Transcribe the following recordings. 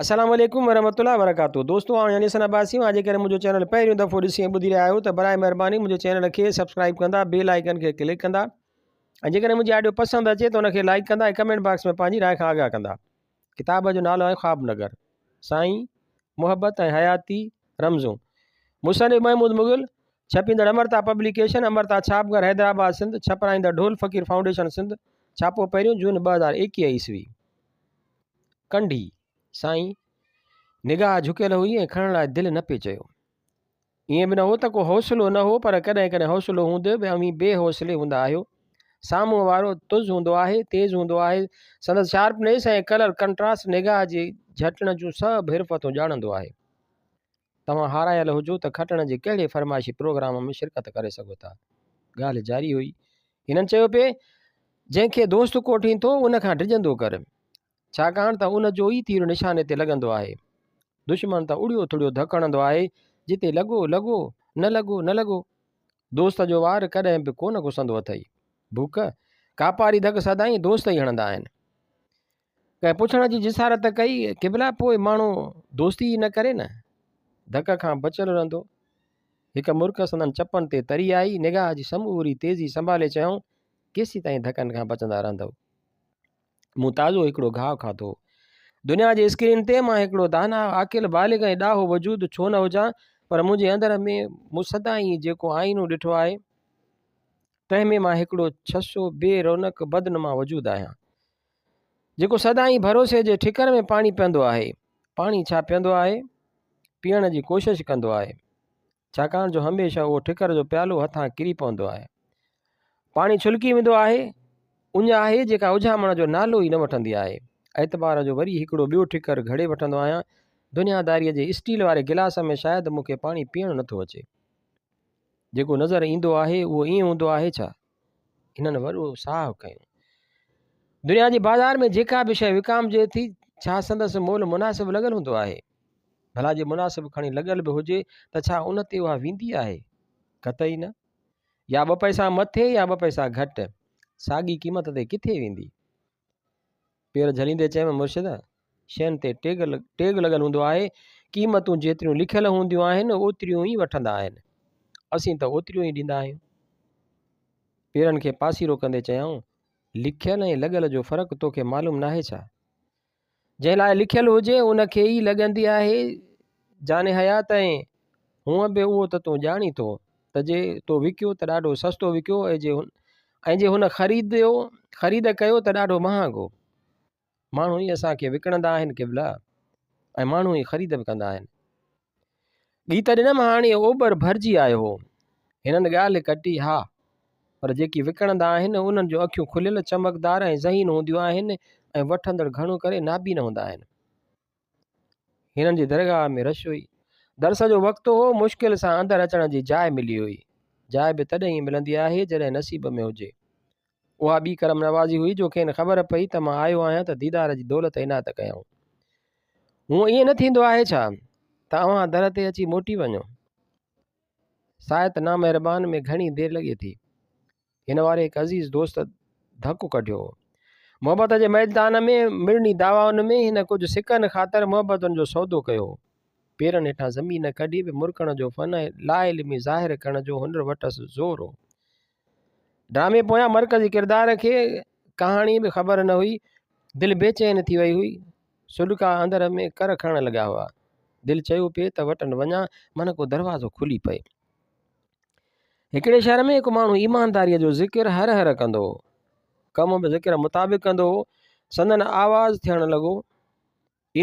السلام عليڪم ورحمة الله وبرڪاته دوستو آئون يعني حسن عباسي اوهان جيڪڏهن منهنجو چينل پهريون دفعو ڏسي ۽ ٻڌي رهيا آهيو ته برائي مهرباني منهنجي چينل کي سبسڪرائب ڪندا بيل آئيڪن کي ڪلڪ ڪندا ۽ جيڪڏهن منهنجي آڊيو پسند اچي ته ان کي لائڪ ڪندا ۽ ڪمينٽ باڪس ۾ پنهنجي راء کان آگاهه ڪندا ڪتاب جو نالو آهي خواب نگر سائين محبت ۽ حياتي رمزون مصنف محمود مغل ڇپيندڙ امرتا پبليڪيشن امرتا ڇاپ گهر حيدرآباد سنڌ ڇپرائيندڙ ڍول فقير فائونڊيشن سنڌ ڇاپو پهريون جون 2021 عيسوي ڪنڍي، سائين، نگاهه جهڪيل هئي ۽ کڻڻ لاء دل نه پئي چيو. ائين به نه هو ته ڪو حوصلو نه هو پر ڪڏهن ڪڏهن حوصلو هوندي به اوهين بي حوصلي هوندا آهيو. سامهون وارو تز هوندو آهي، تيز هوندو آهي، سندس شارپنيس ۽ ڪلر ڪنٽراسٽ نگاهه جي جهٽڻ جون سڀ حرفتون ڄاڻندو آهي. توهان هارايل هجو ته کٽڻ جي ڪهڙي فرمائشي پروگرام ۾ شرڪت ڪري سگهو ٿا. ڳالهه جاري هئي. هنن چيو پئي، جنهن کي دوست ڪوٺين ٿو، ان کان ڊڄندو ڪر. ڇاڪاڻ ته ان جو ئي تير نشاني تي لڳندو آهي. دشمن ته اڙيو ٿڙيو ڌڪ هڻندو آهي، جتي لڳو، لڳو، نه لڳو، نه لڳو. دوست جو وار ڪڏهن به ڪونه گسندو اٿئي. ڀوڪ، ڪاپاري ڌڪ سدائين دوست ئي هڻندا آهن. ڪنهن پڇڻ جي جسارت ڪئي، قبلا پوء ماڻهو دوستي ئي نه ڪري نه؟ ڌڪ کان بچيل رهندو. هڪ مرڪ سندن چپن تي تري آئي، نگاهه جي سموري تيزي سنڀالي چيائون، ڪيسيتائين ڌڪن کان بچندا رهندؤ؟ مون تازو هڪڙو گهاء کاڌو هو. دنيا جي اسڪرين تي مان هڪڙو داناء، عاقل، بالغ ۽ ڏاهو وجود ڇو نه هجان، پر منهنجي اندر ۾ مون سدائين جيڪو آئينو ڏٺو آهي، تنهن ۾ مان هڪڙو ڇسو، بي رونق، بدنما وجود آهيان. جيڪو سدائين ڀروسي جي ٺڪر ۾ پاڻي پيئندو آهي. پاڻي ڇا پيئندو آهي؟ پيئڻ جي ڪوشش ڪندو آهي. ڇاڪاڻ جو هميشه اهو ٺڪر جو پيالو هٿان ڪري پوندو آهي. پاڻي ڇلڪي ويندو آهي. اڃ آهي جيڪا اجهامڻ جو نالو ئي نه وٺندي آهي. اعتبار جو وري هڪڙو ٻيو ٺڪر گهڙي وٺندو آهيان. دنياداريء جي اسٽيل واري گلاس ۾ شايد مون کي پاڻي پيئڻ نٿو اچي. جيڪو نظر ايندو آهي اهو ائين هوندو آهي ڇا؟ هنن وڏو ساهه کنيو. دنيا جي بازار ۾ جيڪا به شيء وڪامجي ٿي، ڇا سندس مول مناسب لڳل هوندو آهي؟ ڀلا جي مناسب کڻي لڳل به هجي ته ڇا ان تي اها ويندي آهي؟ قطعي نه. يا ٻه پئسا مٿي يا ٻه پئسا گهٽ، ساڳي قيمت تي ڪٿي ويندي؟ پير جهليندي چيم، مرشد! شين تي ٽيگ لڳل هوندو آهي، قيمتون جيتريون لکيل هونديون آهن، اوتريون ئي وٺندا آهن. اسين ته اوتريون ئي ڏيندا آهيون. پيرن کي پاسيرو ڪندي چيائون، لکيل ۽ لڳل جو فرق توکي معلوم ناهي ڇا؟ جنهن لاء لکيل هجي، ان کي ئي لڳندي آهي جان حيات ۽ هونء به اهو ته تون ڄاڻين ٿو ته جي تو وڪيو ته ڏاڍو سستو وڪيو ۽ جي هن خريد ڪيو ته ڏاڍو مهانگو. ماڻهو ئي اسان کي وڪڻندا آهن قبلا ۽ ماڻهو ئي خريد به ڪندا آهن. ڳيت ڏنم هاڻي اوٻر ڀرجي آيو هو. هنن ڳالهه ڪٽي، ها، پر جيڪي وڪڻندا آهن انهن جون اکيون کليل، چمڪدار ۽ ذهين هونديون آهن ۽ وٺندڙ گهڻو ڪري نابين هوندا آهن. هنن جي درگاهه ۾ رش هئي. درس جو وقت هو، مشڪل سان اندر اچڻ جي جاء ملي هئي. جاء به تڏهن ئي ملندي آهي جڏهن نصيب ۾ هجي. اها ٻي ڪرم نوازي هئي جو کين خبر پئي ته مان آيو آهيان ته ديدار جي دولت عنايت ڪيائون. هونء ائين نه ٿيندو آهي ڇا ته اوهان در تي اچي موٽي وڃو. ساعت نامهربان ۾ گهڻي دير لڳي ٿي. هن واري هڪ عزيز دوست ڌڪ ڪڍيو هو. محبت جي ميدان ۾ مڙني دعوائن ۾ هن ڪجهه سڪن خاطر محبتن جو سودو ڪيو هو. پيرن هيٺان زمين ڪڍي به مرڪڻ جو فن ۽ لاعلمي ظاهر ڪرڻ جو هنر وٽس زور هو. ڊرامي پويان مرڪزي ڪردار کي ڪهاڻي به خبر نه هئي. دل بيچين ٿي وئي هئي. سڏڪا اندر ۾ ڪر کڻڻ لڳا هئا. دل چيو پئي ته وٽن وڃان، من ڪو دروازو کلي پئي. هڪڙي شهر ۾ هڪ ماڻهو ايمانداريء جو ذڪر هر هر ڪندو هو. ڪم به ذڪر مطابق ڪندو هو. سندن آواز ٿيڻ لڳو.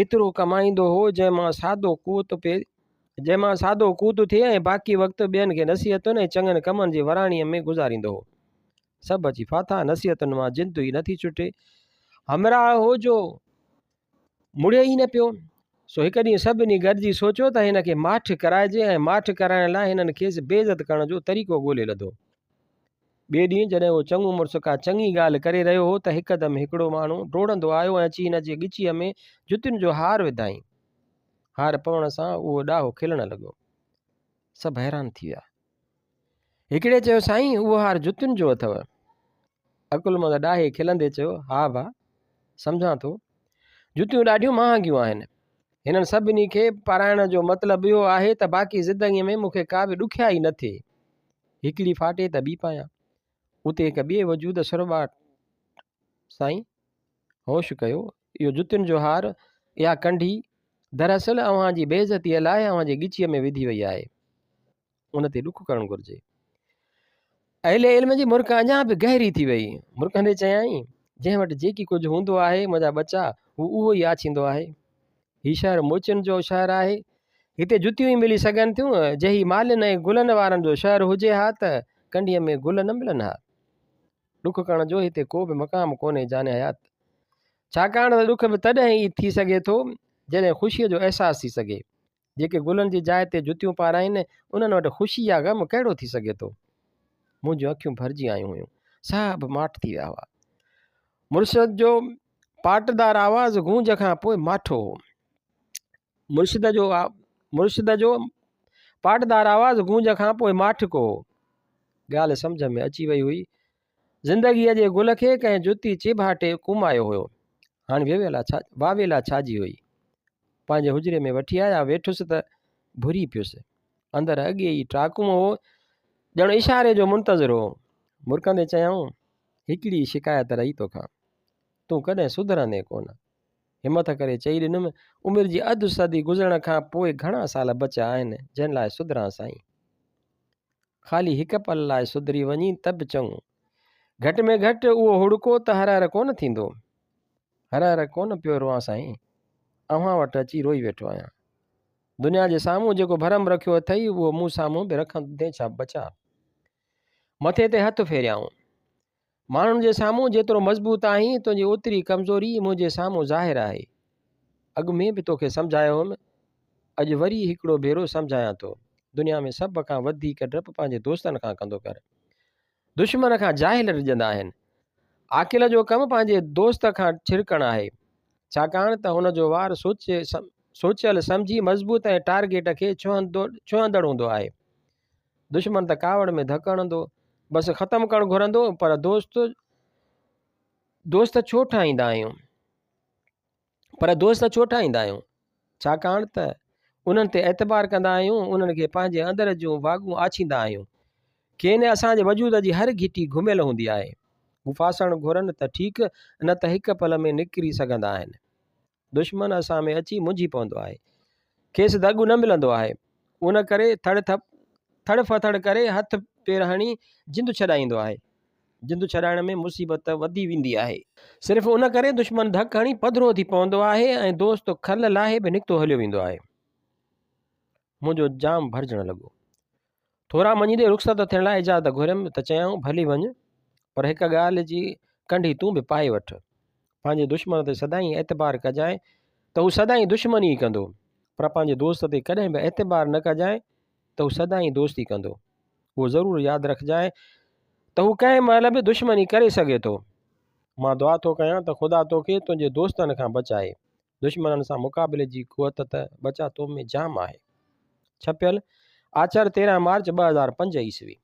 ايترو ڪمائيندو هو جنهن مان سادو قوت پئي جنهن مان سادو قوت ٿئي ۽ باقي وقت ٻين کي نصيحتن ۽ چڱن ڪمن جي وراڻيء ۾ گذاريندو هو. سڀ اچي ڦاٿا، نصيحتن مان جند ئي نٿي ڇٽي. همراهه هو جو مڙي ئي نه پيو. سو هڪ ڏينهن سڀني گڏجي سوچيو ته هن کي ماٺ ڪرائجي ۽ ماٺ ڪرائڻ لاء هنن کيس بي عزت ڪرڻ جو طريقو ڳولي لڌو. ٻئي ڏينهن جڏهن اهو چڱو مڙس ڪا چڱي ڳالهه ڪري رهيو هو ته هڪدم هڪڙو ماڻهو ڊوڙندو آيو ۽ اچي هن جي ڳچيء ۾ جتين جو هار وڌائين. هار پوڻ سان اهو ڏاهو کلڻ لڳو. سڀ حيران ٿي ويا. هڪڙي چيو، سائين اهو هار جتين جو اٿئو. عقلمند ڏاهي کلندي چيو، ها ڀا، سمجهان ٿو. جتيون ڏاڍيون مهانگيون آهن. هنن سڀني کي پارائڻ جو مطلب اهو آهي ته باقي زندگيء ۾ مون کي ڪا به ڏکيائي نه ٿئي. هڪڙي ڦاٽي ته ٻي پايان. اتي هڪ ٻئي وجود سرٻاٽ سائين هوش ڪيو، اهو جتين جو هار، اها ڪنڍي، دراصل اوهان جي بيعزتيء لاء اوهان جي ڳچيء ۾ وڌي وئي آهي. ان تي ڏک ڪرڻ گهرجي. اهل علم جي مرڪ اڃا به گهري ٿي وئي. مرڪندي چيائين، جنهن وٽ جيڪي ڪجهه هوندو آهي، منهنجا ٻچا، هو اهو ئي آڇيندو آهي. هي شهر موچين جو شهر آهي. هتي جتيون ئي ملي سگهن ٿيون. جي هي مالين ۽ گلن وارن جو شهر هجي ها ته ڪنڍيء ۾ گل نه ملن ها. ڏک ڪرڻ جو هتي ڪو به مقام ڪونهي جان حيات. ڇاڪاڻ ته ڏک به تڏهن ئي ٿي سگهي ٿو، جڏهن خوشيء جو احساس ٿي سگهي. جيڪي گلن جي جاء تي جتيون پارائين، انهن وٽ خوشي يا غم ڪهڙو ٿي سگهي ٿو؟ منهنجون اکيون ڀرجي آيون هيون. ساهه به ماٺ ٿي ويا هئا. مرشد جو پاٽدار آواز گونج کان پوء ماٺو هو. مرشد جو مرشد جو پاٽدار آواز گونج کان پوء ماٺڪو هو. ڳالهه سمجهه ۾ اچي وئي هئي. زندگيء جي گل کي ڪنهن جتي چيڀاٽي ڪومايو هيو. هاڻي ويويلا ڇا واويلا ڇا جي هئي. پنهنجي حجري ۾ وٺي آيا، ويٺس ته ڀري پيس. اندر اڳي ئي ٽاڪون هو، ڄڻ اشاري جو منتظر هو. مرڪندي چيائون، هڪڙي ئي شڪايت رهي توکان. تون ڪڏهن سڌرندين ڪونه. همٿ ڪري چئي ڏنم، عمر جي اڌ صدي گذرڻ کان پوء گهڻا سال بچيا آهن، جنهن لاء سڌران سائين. خالي هڪ پل لاء سڌري وڃين ته به چڱو. گهٽ ۾ گهٽ اهو هڙڪو ته هر هر ڪونه ٿيندو. هر هر ڪونه پيو روئان سائين. اوهان وٽ اچي روئي ويٺو آهيان. دنيا جي سامهون جيڪو ڀرم رکيو اٿئي اهو مون سامهون به رکندين ڇا ٻچا؟ مٿي تي هٿ ڦيريائون. ماڻهن جي سامهون جيترو مضبوط آهين، تنهنجي اوتري ڪمزوري منهنجي سامهون ظاهر آهي. اڳ ۾ به توکي سمجهايو هوم، اڄ وري هڪڙو ڀيرو سمجهايان ٿو. دنيا ۾ سڀ کان وڌيڪ ڊپ پنهنجي دوستن کان ڪندو ڪر. دشمن کان جاهل ڊڄندا آهن. عاقل جو ڪم پنهنجي دوست کان ڇرڪڻ آهي. ڇاڪاڻ ته هن جو وار سوچيل سمجهي مضبوط ۽ ٽارگيٽ کي ڇهندڙ هوندو آهي. دشمن ته ڪاوڙ ۾ ڌڪ هڻندو، بس ختم ڪرڻ گهرندو، پر دوست دوست ڇو ٺاهيندا آهيون؟ پر دوست ڇو ٺاهيندا آهيون؟ ڇاڪاڻ ته انهن تي اعتبار ڪندا آهيون، انهن کي پنهنجي اندر جون واڳون آڇيندا آهيون. کين اسان جي وجود جي هر گهٽي گهميل هوندي آهي. هو ڦاسڻ گهرن ته ٺيڪ، نه ته هڪ پل ۾ نڪري سگهندا آهن. دشمن اسان ۾ اچي منجهي پوندو آهي. کيس دڳ نه ملندو آهي. ان ڪري ٿڙ ٿڙ ڦٿڙ ڪري هٿ پير هڻي جند ڇڏائيندو آهي. جند ڇڏائڻ ۾ مصيبت وڌي ويندي آهي. صرف ان ڪري دشمن ڌڪ هڻي پڌرو ٿي پوندو آهي ۽ دوست کل لاهي به نڪتو هليو ويندو آهي. منهنجو جام ڀرجڻ لڳو. ٿورا مڃيندي رخصت ٿيڻ لاء اجازت گهريم ته چيائون، ڀلي وڃ، پر هڪ ڳالهه جي ڪنڍي تون به پائي وٺ. پنهنجي دشمن تي سدائين اعتبار ڪجانء ته هو سدائين دشمني ئي ڪندو، پر پنهنجي دوست تي ڪڏهن به اعتبار نه ڪجانء ته هو سدائين دوستي ڪندو. اهو ضرور ياد رکجانء ته هو ڪنهن مهل به دشمني ڪري سگهي ٿو. مان دعا ٿو ڪيان ته خدا توکي تنهنجي دوستن کان بچائي. دشمنن سان مقابلي جي قوت ته ٻچا تو ۾ جام آهي. ڇپيل، آچر 13 مارچ 2005 عيسوي.